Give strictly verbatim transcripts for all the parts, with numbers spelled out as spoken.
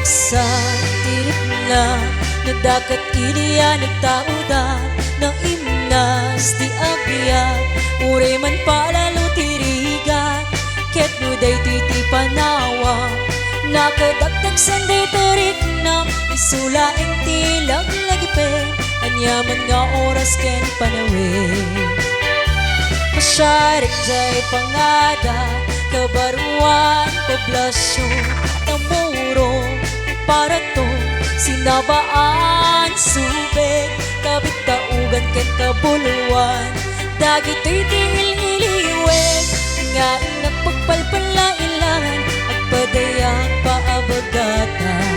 Sa ti rikna, nadda ket idi a nagtauda, naimnas ti agbiag, uray man palalo ti rigat, ket no daytoy ti panawa, nakadagdag sanda iti rikna, isu laeng ti laglagipen, ania man nga oras ken panawen. Masiarek jay pangada, kabaruan, poblasion, Tamuro, Parato, Sinabaan, Subic, Kabit, Kaugan, ken Kabuluan. Dagitoy ti il-iliwek nga nagpagpalpalailan, agpadayag paabagatan.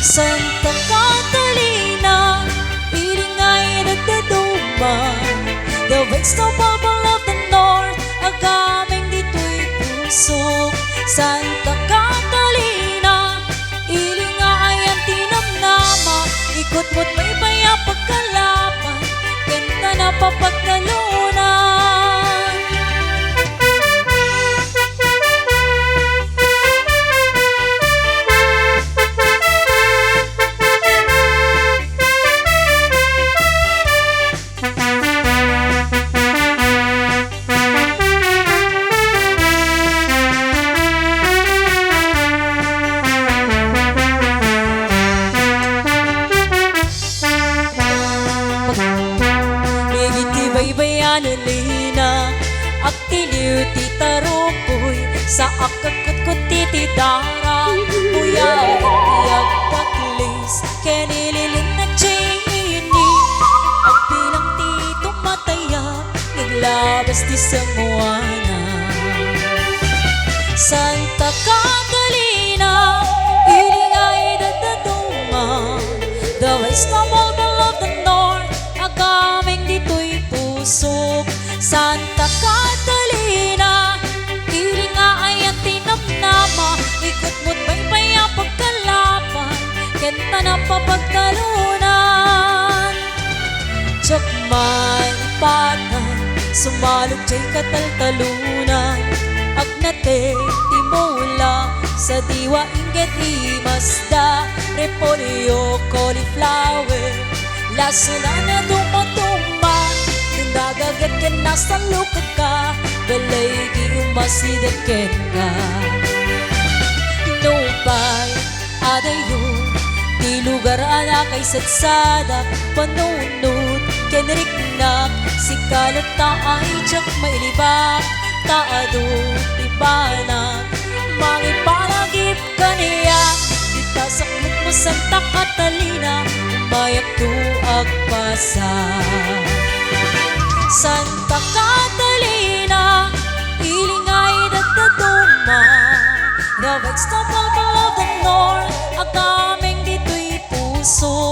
Santa Catalina, ili nga idadaduma, the vegetable of the north, agameng ditoy pusok. Santa Catalina, ili nga ayan ti namnama, ikutmot maybay a pagkalapan, ken ta napapagtalunan. Iti baybay-an a lina, agtiliw ti tarukoy, saak agkutkot iti dara, uyaw ti agpaklis, ken ililinnak ti ini, agbilang ti tumatayab, naglabas ti sangoanan. Santa Catalina, ili nga idadaduma, the vegetable of the north, agameng ditoy pusok. Santa Catalina, ili nga ayan ti namnama, ikutmot baybay a pagkalapan, ken ta napapagtalunan. Diak maipatan, sumalog jay kataltalunan, agnatek ti mula, sadiwa inggit imasda, repolyo, cauliflower, lasona na dumaduma, no nagaget ken nasalukagka, balay ti umasideg kenka. Nupay adayo ti lugar a nakaisadsadak, panunot ken riknak, sika latta ay diak mailibak, ta adu ti banag, mangipalagip kaniak, dita saknetmo Santa Catalina, umayakto agpasa. Santa Catalina, ili nga idadaduma, the vegetable of the north, agameng ditoy pusok.